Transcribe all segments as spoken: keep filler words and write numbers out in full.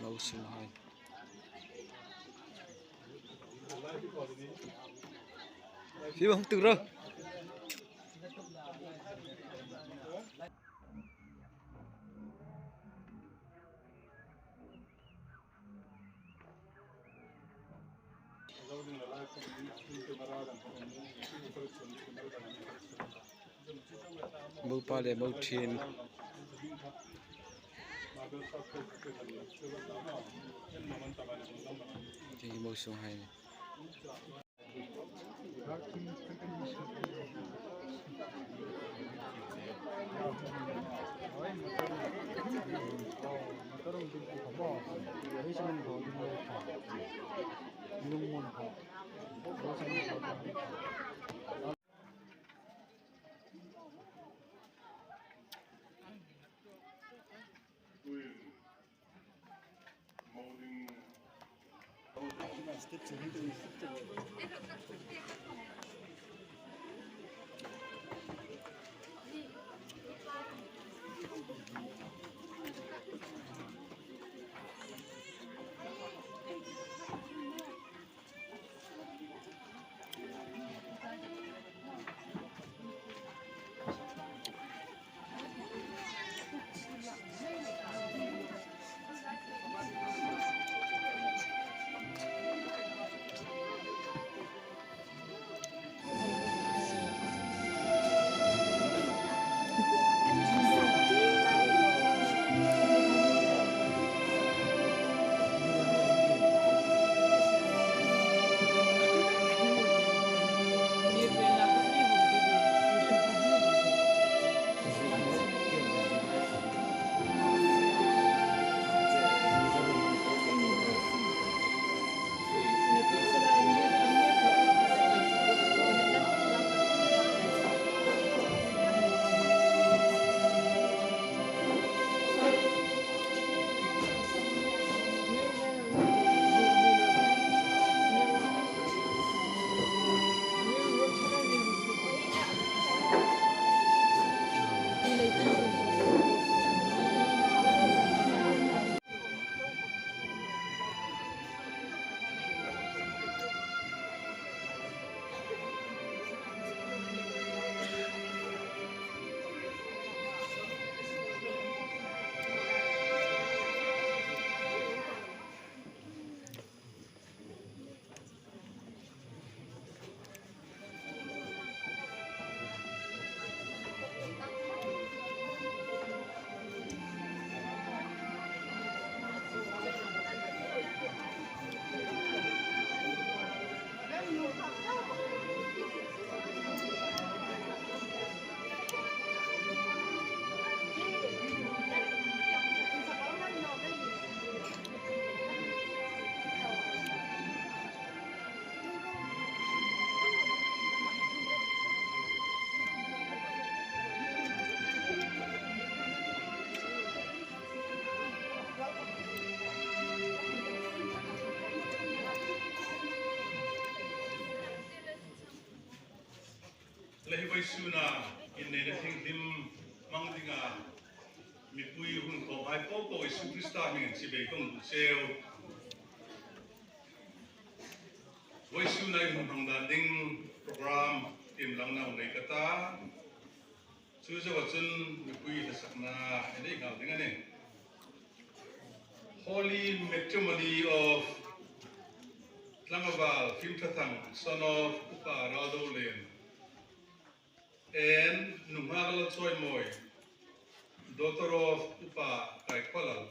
Lo sung hai. Fi bang tu ro. Mopa le mo ṭhin. Ti mo sung hai. Le hi vawisuna inneina thienghlim hmang dinga mipui hun khawmhai popo Isu Krista hmingin chibai kong bu cheu. Vawisuna hun hmang dan ding program tiem lang nau nei ka ta. Chu zoa chun mipui hla sakna ei nei nghal ding a nih. Holy Matrimony of Tlangval Fimthathang, son of Upa Raldolen, and Nunghak Lalchawimoi, daughter of Upa Kaikhwalal.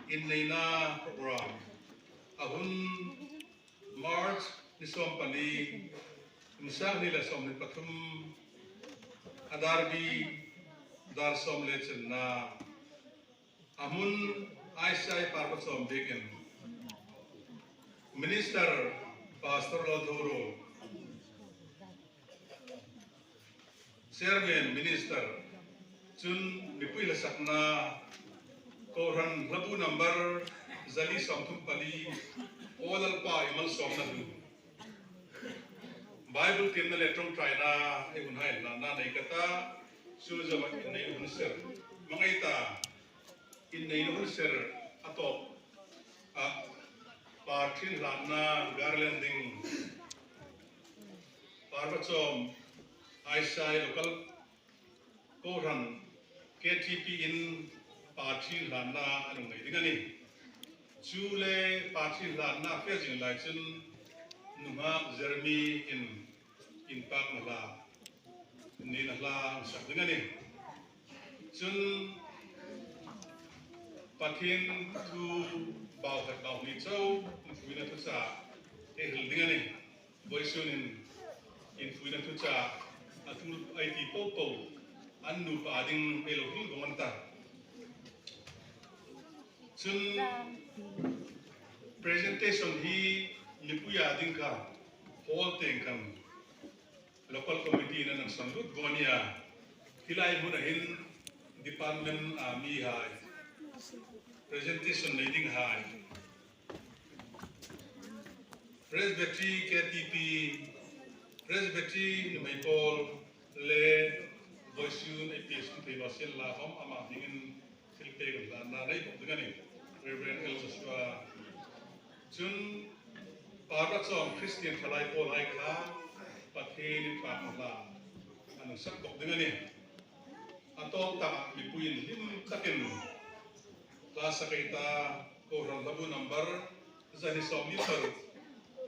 Inneina program a hun March ni sawmpali, kum sang hni le sawmhni pathum, a dar bi, dar sawm le chenna. A hmun I C I par pachawm biekin Minister Pastor Lawthoro, Chairman, Minister, chun mipui hla sakna, kohran hlabu number zali sawmthum pali, aw Lalpa i malsawmna hlu. Bible tiemna le ṭawngṭaina ei hun hai hlanna nei ka ta, chu zoa innei hun sir. Hmangai ta, innei hun sir a tawp. A, par ṭhin hlanna garland ding. Par va chawm, Aisai local kohran K T P in par ṭhin hlanna a nung nei ding a nih. Chu le par ṭhin hlanna fe zing lai chun nunghak Jeremy in inpakna hla, nina hla a sak ding a nih. Chun Pathien thu bau khat bau hni chau infuina thuchah ei hril ding a nih. Vawisun hin infuina thuchah a tul ei ti po po an nupa ding ei lo hril vawng an ta. Chun presentation hi mipuia ding kha hall tieng khan local committee-in an sawn lut vawng a nih a. Hi lai hmuna hin department-a mihai presentation nei dinghai, Presbytery, K T P, Presbytery nuhmei pawl le vawisun A P S P thei lo sien la khawm ama hmingin thilpek inhlanna nei bawk ding a nih. Reverend L Joshua. Chun par va chawm Christian thalai pawlhai kha Pathien inpakna hla an sak bawk ding a nih. A tawp taka mipuiin hlim takin hla sak ei ta, kohran hlabu number zali sawmli paruk,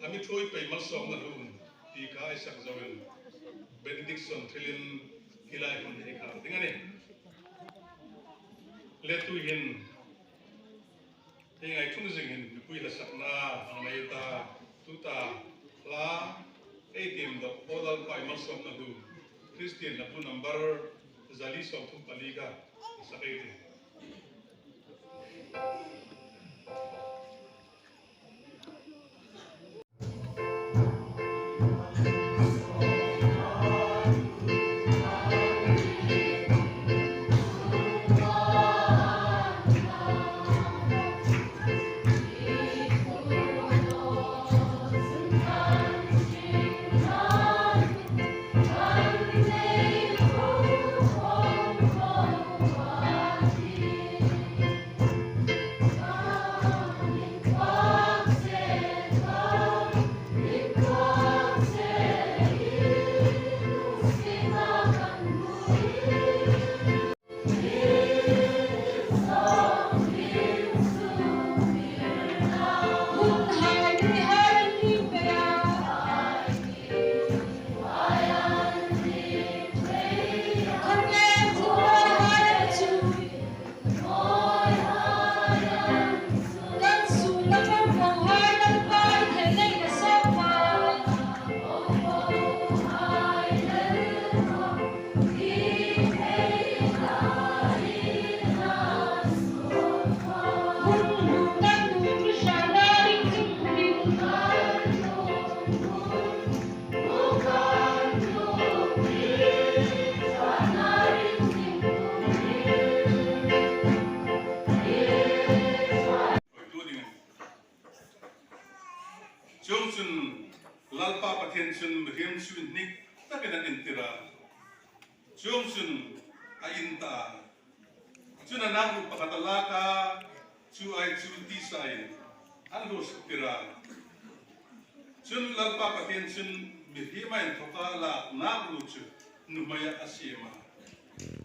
a mi ṭhuoi pei malsawmna hlu ti kha ei sak zoin benediction hrilin hi lai hun hi ei khar ding a nih. Le tuhin hi ngai thung zing hin mipui hla sakna hang nei ta, tuta hla ei tiem dawk, aw Lalpa i malsawmna hlu, Christian hlabu number zali sawmthum pali kha sak ei tih. Chuongchun Lalpa Pathien chun mihriem chu inhnik takin an intir a. Chuongchun a in ta. Chun a nakru pakhat a lak a, chu ai chu tisa in an lo suktir a. Chun Lalpa Pathien chun mihriem a inthawka lak nakru chu nuhmeia a siem a.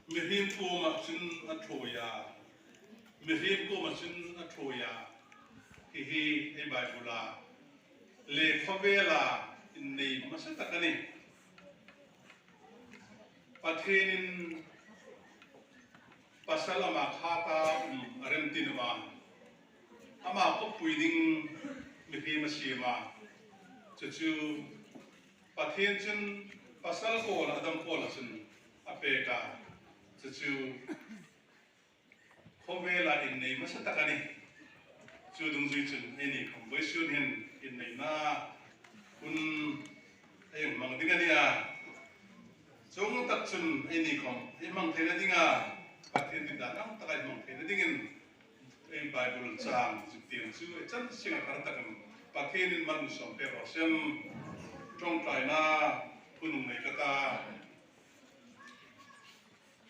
Mihriem kuoma chun a ṭhuoi a. Mihriem kuoma chun a ṭhuoi a. Hi hi ei Bible-a le khawvela innei hmasa tak a nih. Pathienin pasal ama khata um a remti naw a. Ama khawpui ding mihriem a siem a. Chu chu Pathien chun pasal kuoma Adam kuoma chun a pek a. Chu chu khawvela innei hmasa tak a nih. Chu dungzui chun eini khawm vawisun hin inneina hun ei hmang ding a nih a. Chuong tak chun eini khawm ei hmang theina dinga, Pathien ditdan ang tak ei hmang theina dingin, ei Bible chang chu tieng chu ei chan singa thar takin Pathienin malsawm pek raw se. Ṭawngṭaina hun nei ka ta.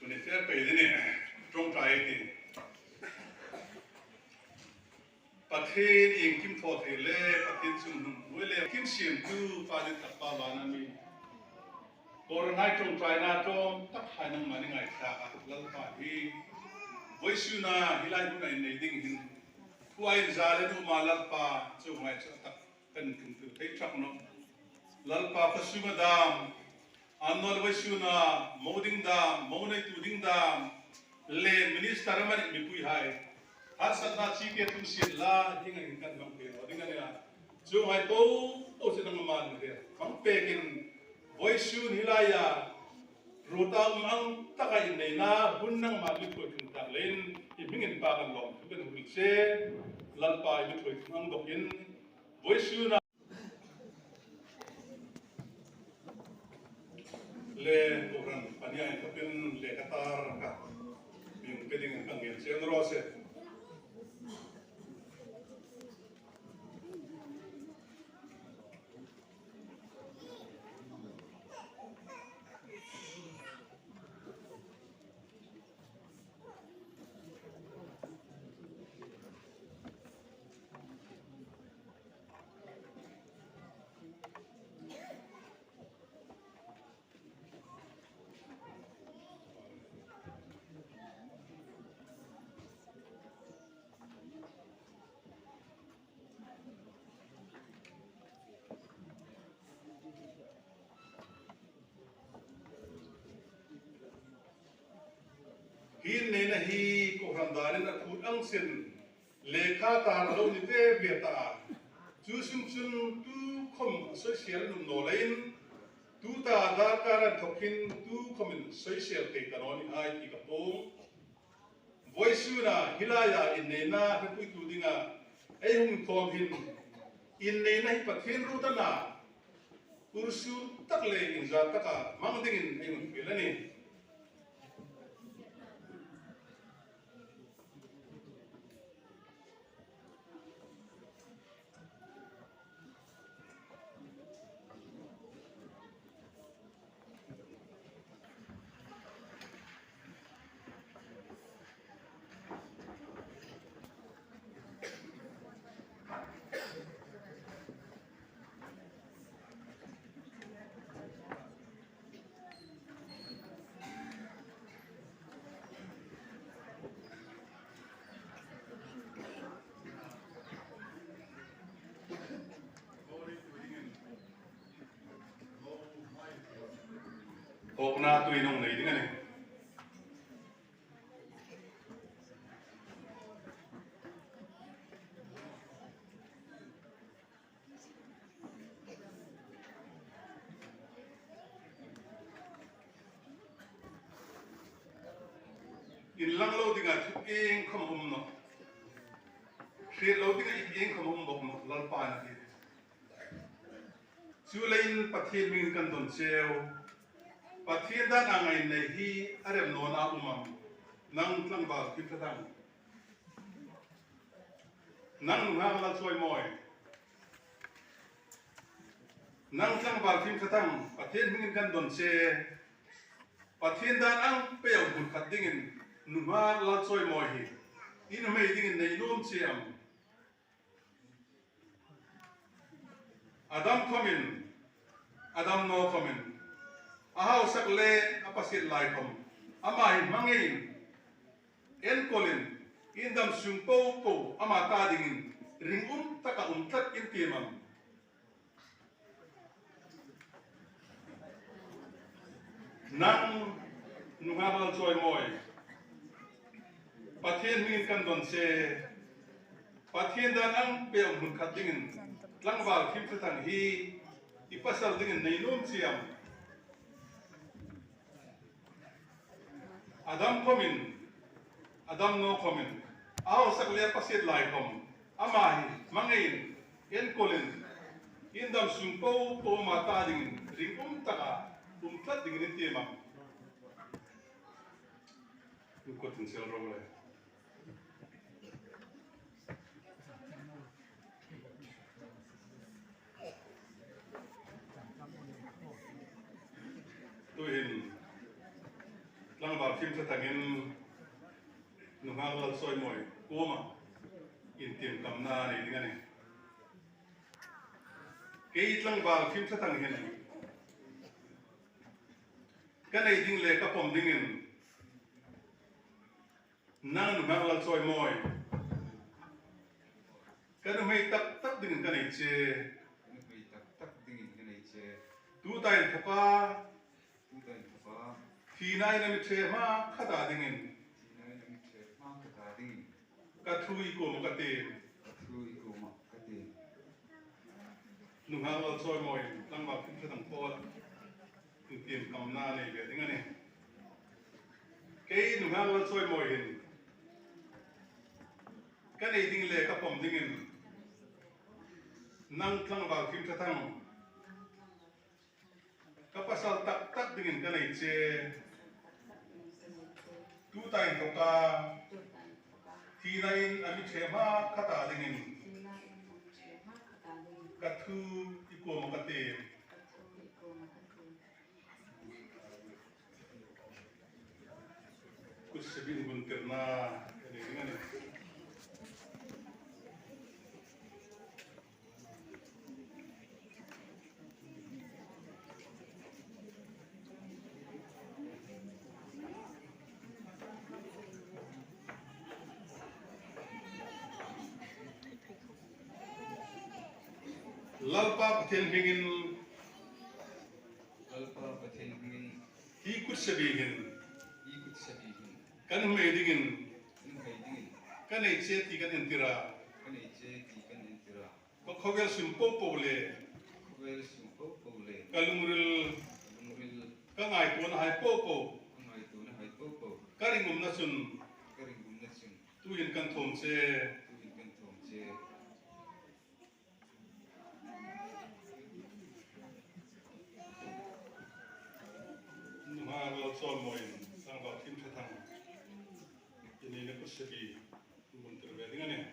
Tuni fe pei dini ṭawngṭai ti. Pathien iengkim thaw thei le, Pathien chungnung hnuoi le, kim siemtu Pa dit tak Pa vana mi. Corona ṭawngṭaina ṭawng tak hai nangma ni ngaithlak a, Lalpa hi. Vawisuna hi lai huna innei ding hin. Thu a inza le nuom a Lalpa chu ngai chu tak kan tum tu thei tak naw. Lalpa ka sunga dam, An naw vawisuna, mo ding dam, mo neitu ding dam, le minister amani mipuihai. Harsatna chi ke tum sien la, hieng ang hin kan hmang pek naw ding a nih a. Chuonghai po, po se nangma ni de. Hmang pekin, vawisun hi laia, ruot a um ang taka inneina, hun nangma mi ṭhuoi tum tak leiin, i hmingin Pa kan lawm, kan hul che, Lalpa i mi ṭhuoi tum ang bawkin, vawisuna, Le program pania inthawkin le ka tar ka. Min pe ding ka ngên che a ni raw se. Hi inneina hi kohran danin a phut ang sin, lekha tar lo ni ve ve ta. Chu sung chun tukhawm a soisel nuom naw leiin, tuta darkar a thawkin tukhawmin soisel thei ta naw ni hai ti ka puong. Vawisuna hi laia inneina hrepuitu dinga ei hung khawm hin, inneina hi Pathien ruot a na, ursur tak le inza taka hmang dingin ei hung fiel a nih. Hawkna tuin hung nei ding a nih. Inlang lo dinga thu iengkhawm um naw. Hriet lo dinga iengkhawm um bawk naw, Lalpa na ti. Chuleiin Pathien hmingin kan don cheu. Pathien dan ang ei nei hi a rem nawna um am? Nang tlangval Kim Thathang. Nang nunghak Lalchawimawi. Nang tlangval Kim Thathang, Pathien hmingin kan don che. Pathien dan ang pei a um hun khat dingin nunghak Lalchawimawi hi i nuhmei dingin nei nuom che am? A dam khawmin, a dam naw khawmin, a hausak le a pasiet lai khawm, ama hi hmangin, enkawlin, indam sung po po ama ta dingin ringum taka um tlat in ti am? Nang nunghak Lalchawimawi, Pathien hmingin kan don che. Pathien dan ang pei a um hun khat dingin tlangval Kim Thathang hi i pasal dingin nei nuom che am? A dam khawmin, a dam naw khawmin, a hausak le a pasiet lai khawm, ama hi hmangin, enkawlin, indam sung po po ama ta dingin ringum taka Tum tlat dingin in tiem am? Kut in sel ro le. Tuhin tlangval fimtha thangin nunghak Lalchawimawii kuoma intiem kamna nei ding a nih. Kei tlangval fimtha thang hin ka nei ding le ka pawm dingin nang nunghak Lalchawimawii, ka nuhmei tak tak dingin ka nei che. Ka nuhmei tak tak dingin ka nei che. Tuta inthawka. Tuta inthawka. Thinain a mi ṭhe hma kha ta dingin. Thinain a mi ṭhe hma kha ta dingin. Ka thu i kuoma ka tiem. Ka thu i kuoma ka tiem. Nunghak Lalchawimawii tlangval fimtha thang pawl intiem kamna nei ve ding a nih. Kei nunghak Lalchawimawii hin ka nei ding le ka pawm dingin nang tlangval fimtha thang ka pasal tak tak dingin ka nei che. Tuta inthawka. Thinain a mi ṭhe hma kha ta dingin. Ka thu i kuoma ka tiem. Kutsebi inbuntirna ka nei ding a nih. Lalpa Pathien hmingin. Lalpa Pathien hmingin. Hi kutsebi hin. Hi kutsebi hin. Ka nuhmei dingin. Ka nuhmei dingin. Ka nei che ti kan entir a. Ka nei che ti kan entir a. Ka khawvel sum po po le. Khawvel sum po po le. Ka lungril. Ka lungril. Ka ngaituonahai po po. Ka ngaituonahai po po. Ka ringumna chun. Ka ringumna chun. Tuhin kan thawm che. Tuhin kan thawm che. Nunghak Lalchawimawii, tlangval fimtha thang. Ini le kutsebi. Inbuntir ve ding a nih.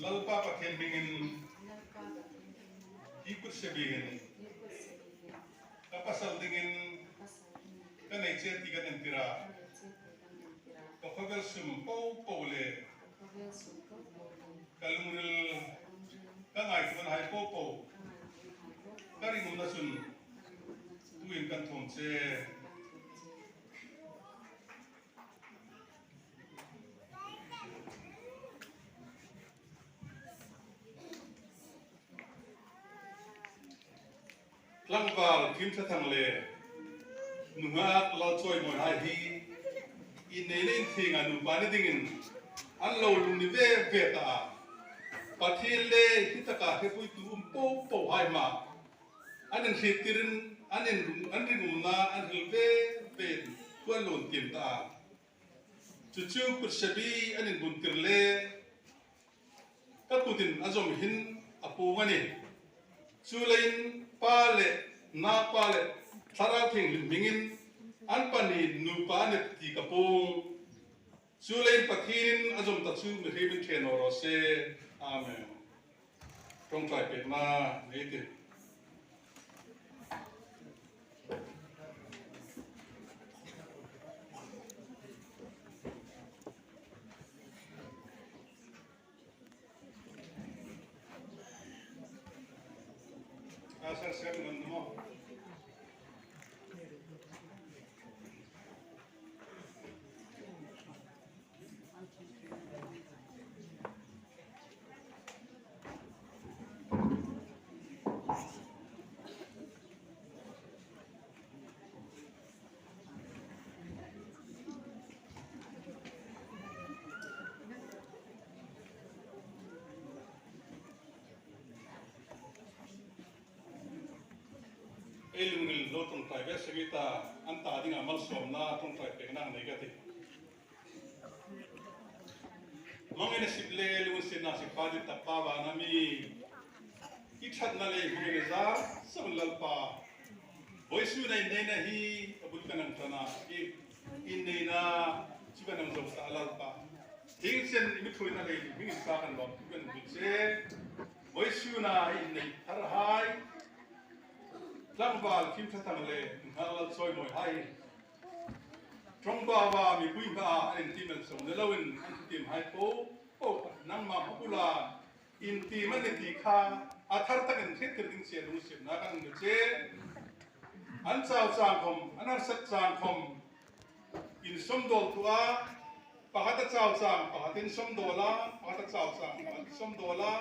Lalpa Pathien hmingin hi kutsebi hin ka pasal dingin ka nei che ti kan entir a. Ka khawvel sum po po le. Ka lungril. Ka ngaituonahai po po. Ka ringumna chun. Tuhin kan thawm che. Tlangval fimtha thang le nunghak Lalchawimawii hai hi innei le inthienga nupa ni dingin an lo lungni ve ve ta a. Pathien le hi taka hrepuitu um po po hai hma an inhriettirin an inring, an ringumna an hril ve ve thu an lo intiem ta a. Chu chu kutsebi an inbuntir le ka kutin a zawm hin a puong a nih. Chuleiin Pa le Naupa le Thlarau Thienghlim hmingin an pahni nupa a ni ti ka puong. Chuleiin Pathienin a zawm ta chu mihriemin ṭhe naw raw se. Amen. Ṭawngṭai pekna nei ei tih. A ser ser ngan maw. Ei lungril lo ṭawngṭai ve seng ei ta, an ta dinga malsawmna ṭawngṭai pekna nei ka tih. Hmangin a sip le lungsietna sip pa dit tak pa vana mi. I ṭhatna le hmangin a zar, Saul Lalpa. Vawisuna inneina hi, a bul kan hang ṭan a, i, inneina, chu kan hang zo ta Lalpa. Hieng chen i mi ṭhuoina le, hmingin pa kan lawm, chu kan hmu che. Vawisuna innei tharhai. Tlangval Kim Ṭha Thang le, Nunghak Lalchawimawihai. Ṭawngbau a mipui hmaa an intiem an sawm ni loin an tiemhai po po kha nangma hma bula intiem an ni ti kha a thar takin hriettir ding che lungsietna kan nei che. An chau chang khom, an harsat chang khom, insawmdawl tu a, pakhat a chau chang, pakhat insawmdawl a, pakhat a chau chang, pakhat insawmdawl a.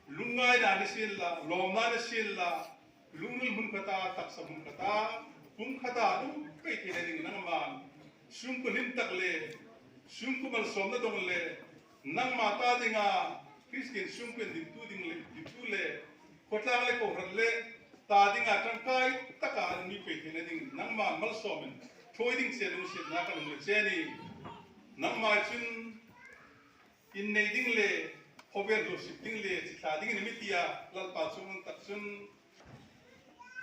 Lungngaina ni sien la, lawmna ni sien la, lungril hmun khata, taksa hmun khata, pum khata, lum pei theina ding nangman. Sungkuo hlim tak le, sungkuo malsawmna dong le, nangma ta dinga, Kristien sungkuo dingtu ding le, dingtu le, khawtlang le kohran le, ta dinga ṭangkai taka an mi pei theina ding, nangma malsawmin, ṭhuoi ding che lungsietna kan nei che a nih. Nangma chun, innei ding le, khawvel hluosip ding le, chi thla dingin mi ti a, Lalpa chungah tak chun,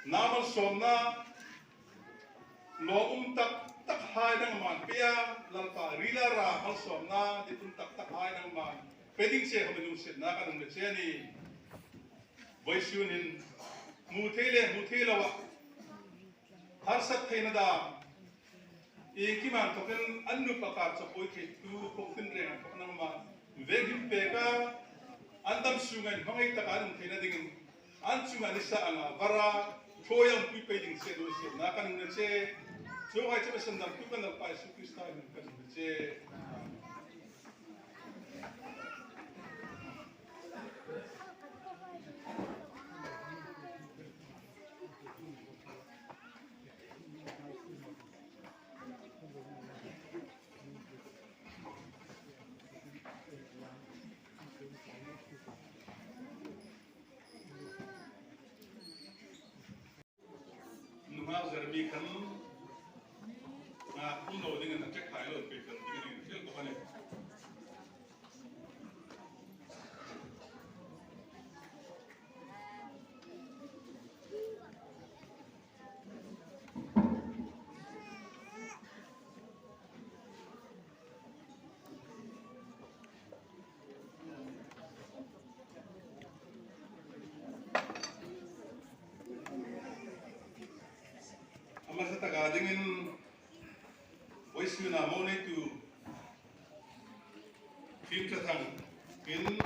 na malsawmna, lawmum tak takhai nangman pei a, Lalpa rila ra malsawmna, ditum tak takhai nangman pei ding che khom lungsietna kan nei che a nih. Vawisunin, hmu thei le, hmu thei loa, harsat theina dam, iengkim an thawkin an nupa kar chawpui theitu khawm tin reng an thawk nangma, veng him pek a, an dam sunga hmangai taka an um theina dingin, an chunga nisa anga var a, ṭhuoi a pui pei ding che lungsietna kan nei che, chuonghai chu a sandamtu kan Lalpa Isu Krista hmingin kan nei che. Nunghak zar mi khan, a, um lo dingin a check thei lo, pe kan dingin thil bawk a nih. A hmasa taka dingin, vawisuna mo neitu, Kim Ṭha Thang in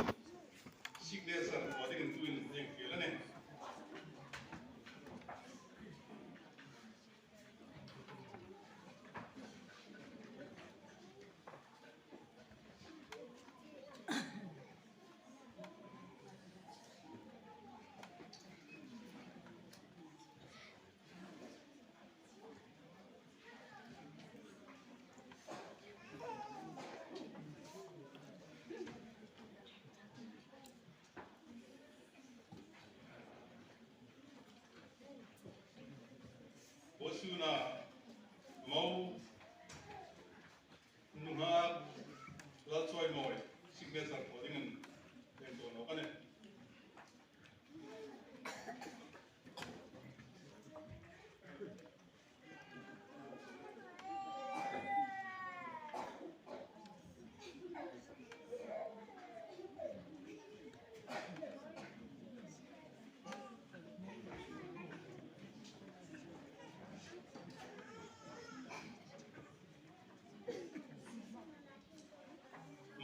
signature thaw dingin tuin heng fiel a nih. Vawisuna mo Nunghak Lalchawimawia signature thaw dingin heng dawn nawk a nih.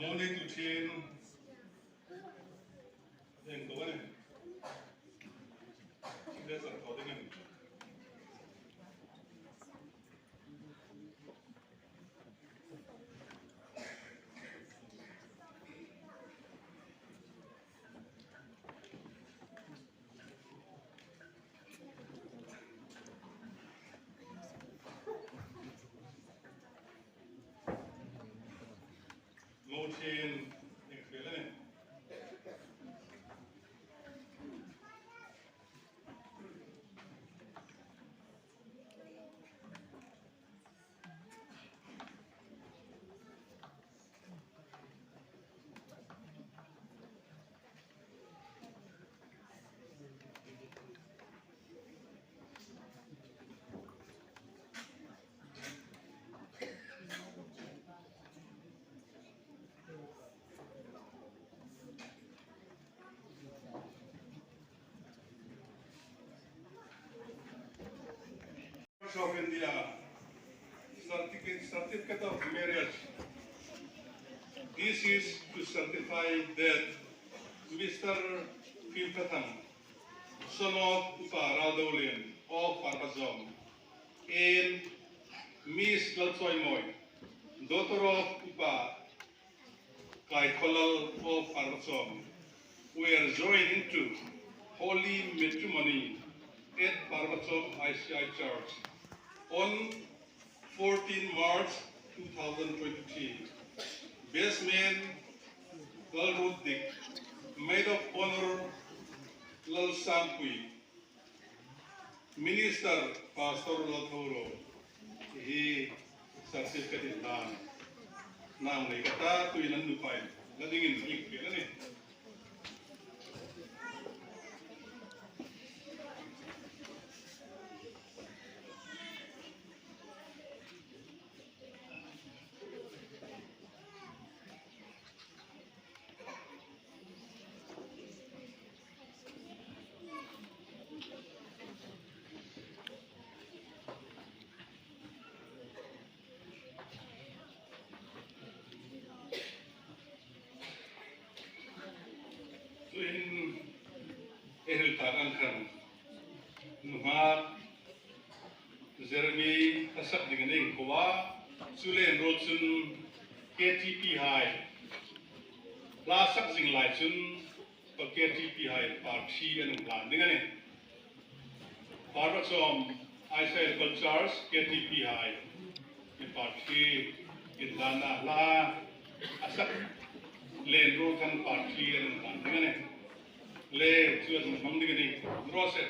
Mo neitu ṭhenkhat. Heng dawn a nih. Signature thaw dingin. Mo ṭhen, heng fiel a nih. This is to certify that Mister Fimkha Thang, son of Upa Raldolien of Parbazom, and Miss Lalchoimoi, daughter of Upa Kaikholal of Parbazom, were joined into holy matrimony at Parbazom I C I Church on fourteen March two thousand twenty-three. Best man, Lalrutdik. Maid of honor, Lalsangpui. Minister, Pastor Lalthoro. Hi certificate in dan. Nang nei ka ta, tuhin an nupain. La dingin, in pe la ni. Tuhin ei hril tak ang khan nunghak Jeremy hla sak ding a ning khova, chu le inruol chun K T P hai hla sak zing lai chun K T P hai part three an hung hlan ding a nih. Parbazom I C I Local Church K T P hai part three inhlanna hla a sak le inruol khan part three an hung hlan ding a nih. Le chu an hung hmang ding a nih. Ro se.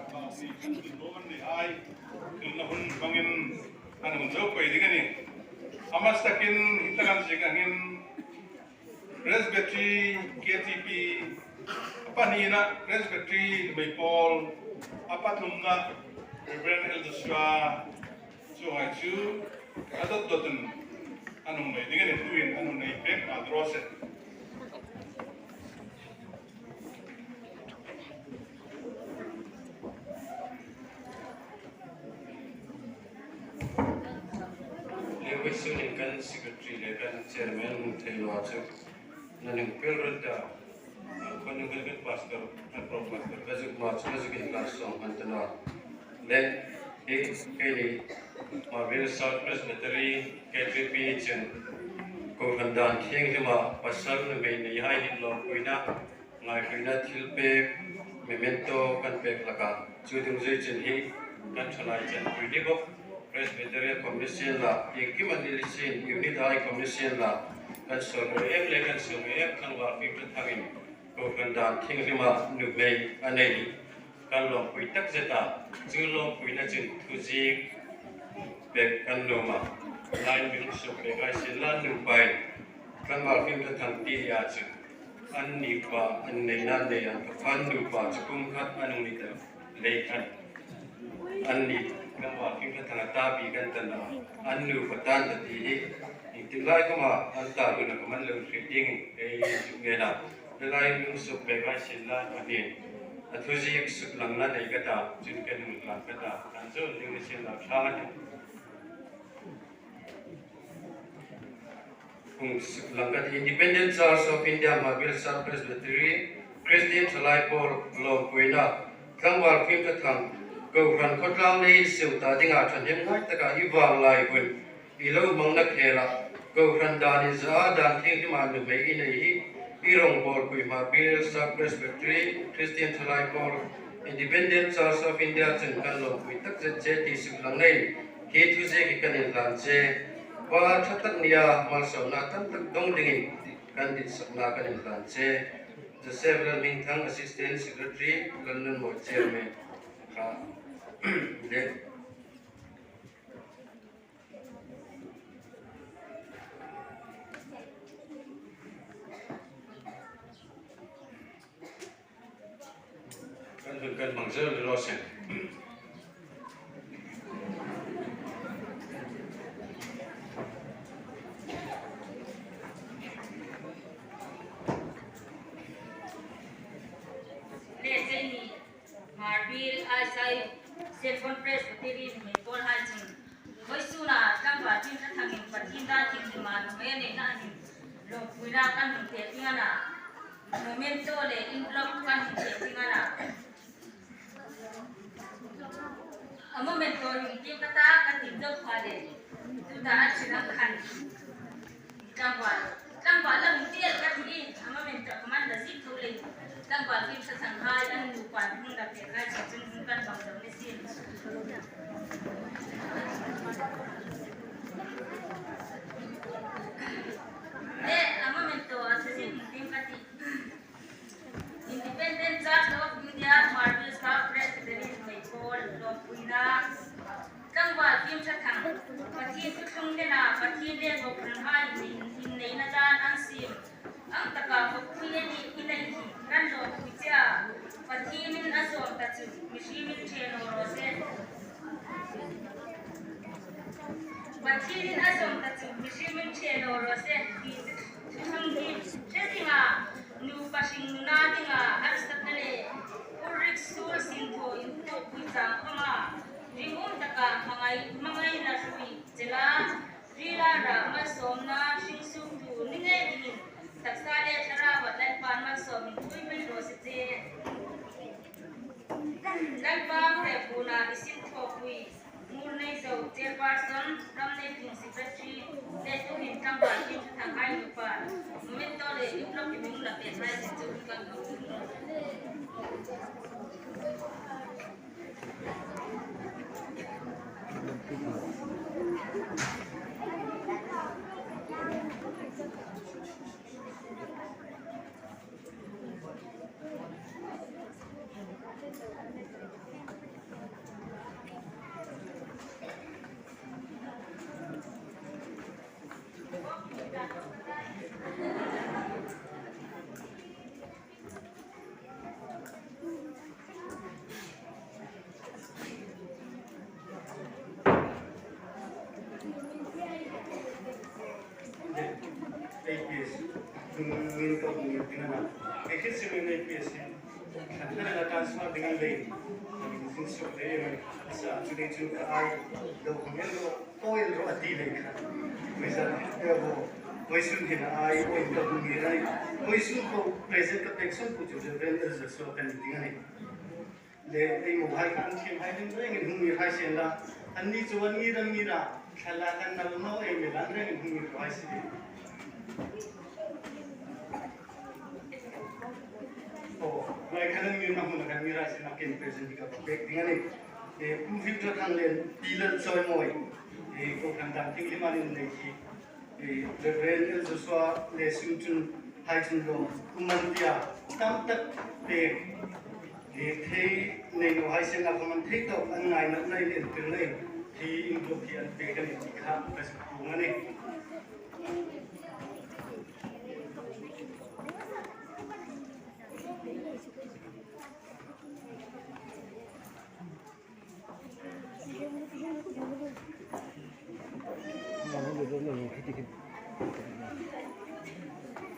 Involvement nei hai, thilna hun hmangin an hung zo pei ding a nih. A hmasa takin hi taka ziek angin Presbytery, K T P, a pahnina Presbytery Nuhmei Pawl, a pathumna Reverend Elder Sua, chuonghai chu a dot dot in an hung nei ding a nih, tuin an hung nei pek ta raw se. Le vawisun hin kan secretary le kan chairman hung thei naw chu nan hung pel ran ta. Kan hung kan pastor, kan pro pastor, ka zuk ma chu ka zuk in ka sawm hman ta naw. Le hi keini Hmar Biel South Presbytery, K T P chun kohran dan thienghlima pasal nuhmei nei hai hin lawmpuina ngaihluina thilpek, memento kan pek hlak a. Chu dungzui chun hi kan thalai chanpui ni bawk, Presbyterian Commission la, iengkim an ni sien, unit hai Commission la, kan sawr em le kan sawr em, tlangval fimthathangin kohran dan thienghlima nuhmei a nei hi kan lawmpui takzet a. Chu lawmpuina chun thuziek pek kan nuom a. Lai mi hung suk pek hai sien la, nuhmei tlangval fimthathang ti a chu an nupa an neina nei an ka fan nupa chu kum khat an hung ni ta lei khan. An nupa tlangval fimthathang a ta bi kan ta naw. An nupa tan ta ti hi. Iengtik lai khoma an ta huna ka man lo hre ding ei chu nge na. Le lai mi hung suk pek hai sien la a ni. A thuziek suklangna nei ka ta, chun kan hung hlan ka ta. Kan zo ding ni sien la thlang a ni. Hung suk lang ka ti. Independent Church of India, Hmar Biel South Presbytery, Christian Thalai Pawl lawmpuina. Tlangval fimthathang, kohran khawtlang nei inseu ta dinga thahnem ngai taka i vang lai hun i lo hmangna khela, kohran dan inzaa dan thienghlima nuhmei i nei hi i rongbawlpui Hmar Biel South Presbytery, Christian Thalai Pawl, Independent Church of India chun kan lawmpui takzet che ti suklang nei. Hi thuziek hi kan inhlan che. Pa ṭha tak nia malsawmna tam tak dawng dingin kan ditsakna kan inhlan che. Joseph Lalhmingthang, Assistant Secretary, Lalnunmawi Chairman. Kha. Le. Kan hun kan hmang zo ni raw se. Le, cheini Hmar Biel South Presbytery nuhmei pawl hai chun vawisuna tlangval fimthathangin Pathien dan thienghlim nuhmei a neina hin lawmpuina kan hung pek ding a na. Memento le envelope kan hung pek ding a na. A memento hung tiem ka ta, ka ti zo pha le. Tuta a chirang khan. Tlangval. Tlangval la hung ti el ka ti. A memento ka man la zik tho le. Tlangval fimthathanghai an nupa hung la pek hai chun kan bang zo ni sien. Le, a memento a thuziek hung tiem ka ti. Independent Church of India, Hmar Biel South Presbytery nuhmei pawl lawmpuina. Tlangval fimthathang, Pathien thuthlung nena, Pathien le kohranhai inneina dan an siem. Ang taka khawpui a ni i nei hi kan lawmpui che a. Pathienin a zawm ta chu mihriemin ṭhe naw raw se. Pathienin a zawm ta chu mihriemin ṭhe naw raw se. Hi chu hang hi hre zinga, nupa hringnuna dinga harsatna le Ulrich Suhl sinthaw inthawkpui chang khawma ringum taka hmangai, hmangaina hrui chela, rila ra malsawmna hring suktu ni ngei dingin taksa le thlarauva Lalpan malsawmin pui pui raw se che. Lalpa hrepuna i sinthaw pui Ngurneizo Chairperson, Ramneitung Secretary, le tuhin tlangval fimthathanghai nupa, memento le envelope mi hung la pek hai sin chu kan hung. Min ka hung ni tina na. Ke khit si min nei pi si. Kan na la transfer ding an lei. Min sin su lei mai. Sa chu dei chu ka ai. Lo hung el ro. Ko el ro a ti lei kha. Mai sa e bo. Mai sun hin ai. Ko in ka hung ni rai. Mai sun ko present ka pek sun ko chu Reverend Ezra Suok kan ding an lei. Le, ei mo hai kan thiem hai ding rengin hung mi hai sien la. Anni chu an ngir an ngir a. Thla la kan nal naw ei mi lan rengin hung mi hai sien. O, lai kan an ngirna hmun kan ngir hai sien a ken present ka pek ding a nih. E, Pu Victor Thanglen, Pi Lalchawimawii. E, ko kan dam ting liman in nei hi. E, Reverend L Joshua le Sum Chun hai chun lo, kuman tia, tam tak pek, e, thei nei lo hai sien a kuman thei tawk an ngai nat nai nen pil nei, hi in buk hi an pek a ni ti kha ka suk tung a nih.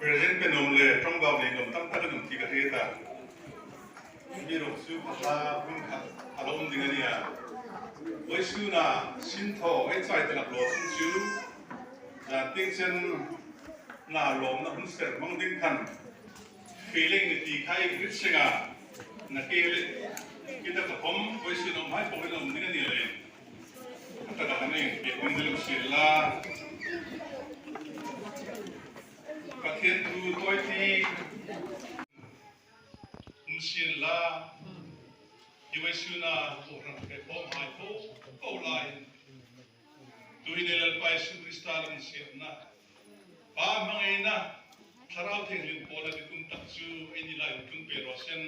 Present pe nuom le ṭawngbau nei nuom tam tak an um ti ka hriet a. Amiruokchu kha hla hun khat a lo um ding a nih a. Vawisuna sin thaw ei chai ta lak lo thung chu. Zan tieng chen na lawmna hun ser hmang ding khan. Feeling ni ti khai rit senga na ke le kita ka hom koi si nom hai pawh lo ni na ni le. Ka ta ka ni ke kun de lo si la. Ka thien tu toi ti. Um si la. Iwai suna ko ram ke pom hai ko ko lai. Tuhin ei Lalpa Isu Krista lam siatna, Pa hmangaina, Thlarau Thienghlim pawlna kum tak chu ei ni lai hung tlung pei raw seh.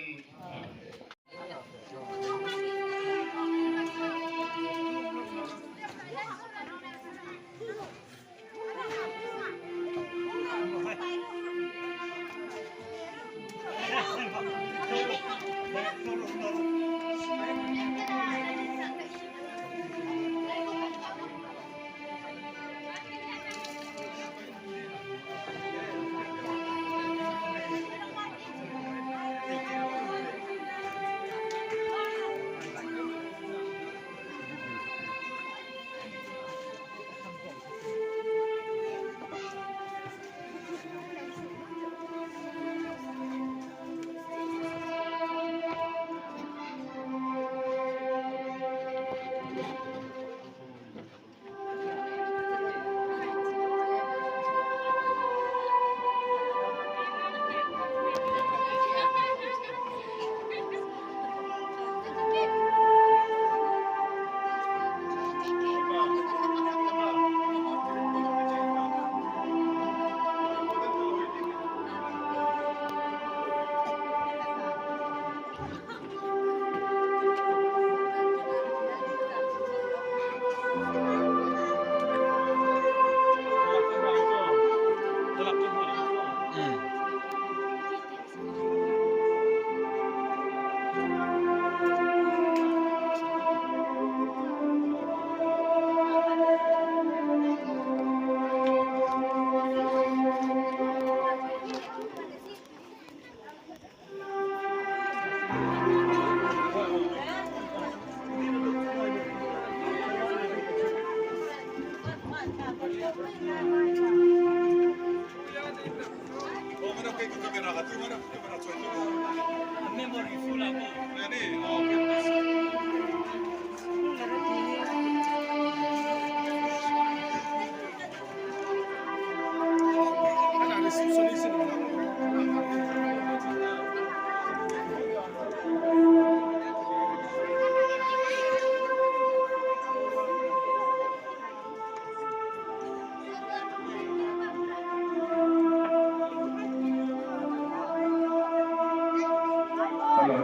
Hello.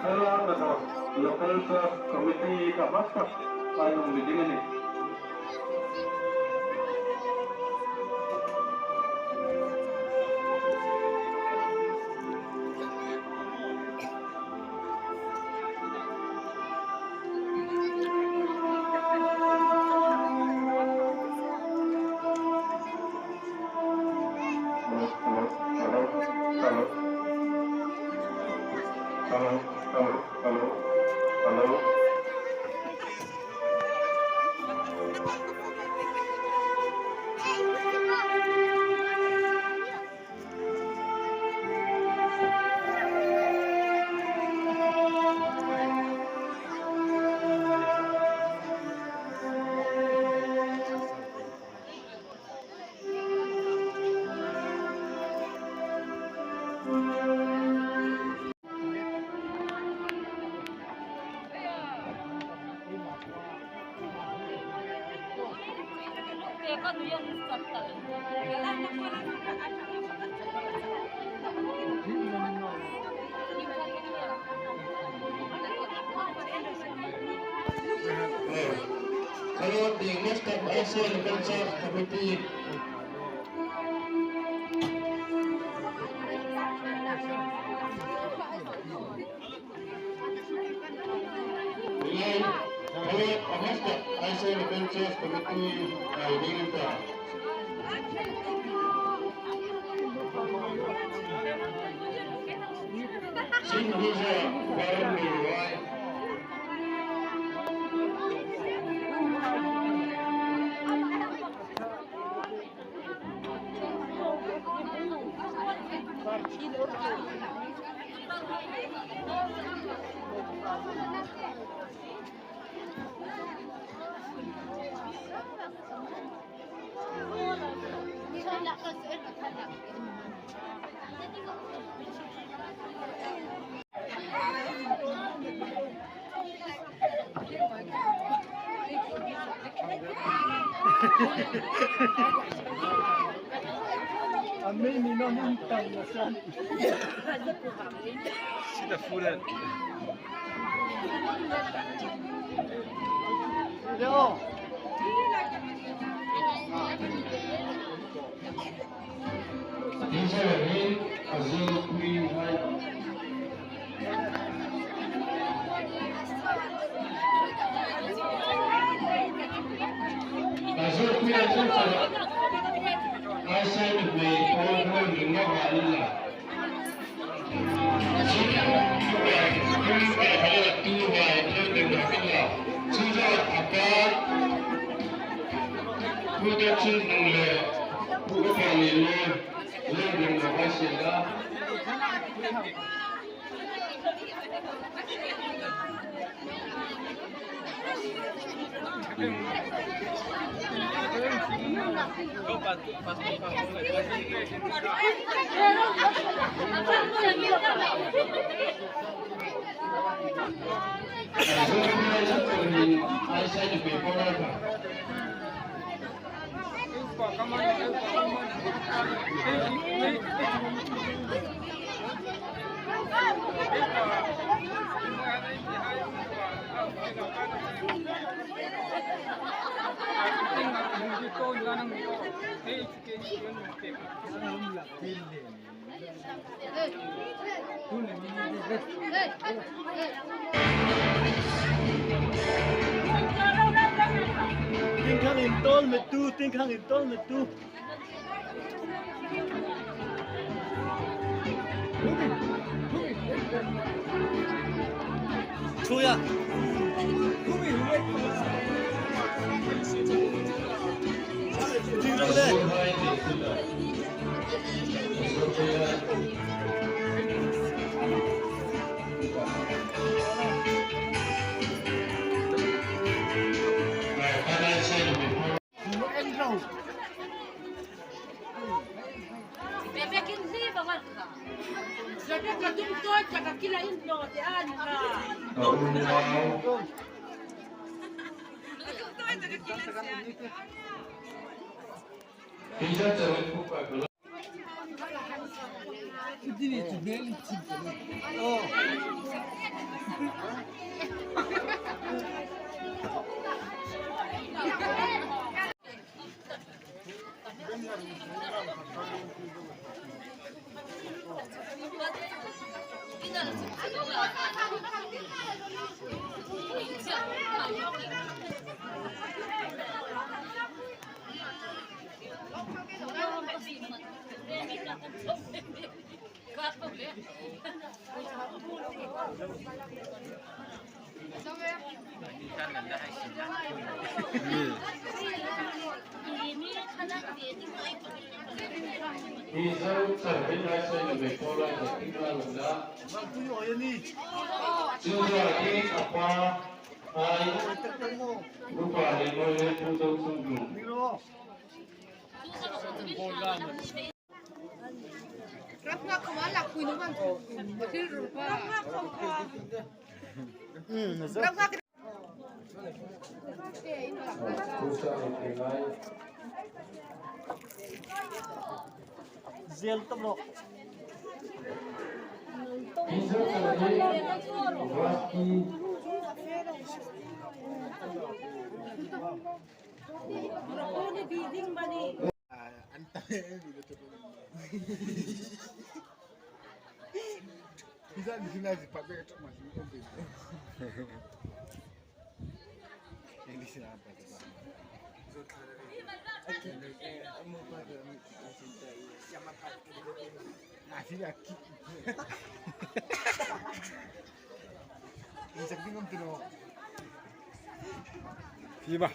Hello, hello. Local Trust Committee ka basta. Ai, um, meeting a nih. Hello, hello, hello, hello. Hello, the next up, also the culture committee. Hello, hello, the next up, also the culture committee, uh, leader. Sin Buza, Baron Leroy. Amei ni no mun tam na san. Sida furan. Yo. Israel, Azul, Queen, White. Azul, Queen, Azul, Azul. Aisa ni me, o, o, ni, ma, ma, ni, la. Tingkhang intawl met tu, tingkhang intawl met tu. Thuya. Ding dong le. Hi zo char rin lai sai na me ko lai sa tin la lum la. Chu la ki apa ai. Rupa le mo le pu zo sung du. Zel tam rawh. Hi ba.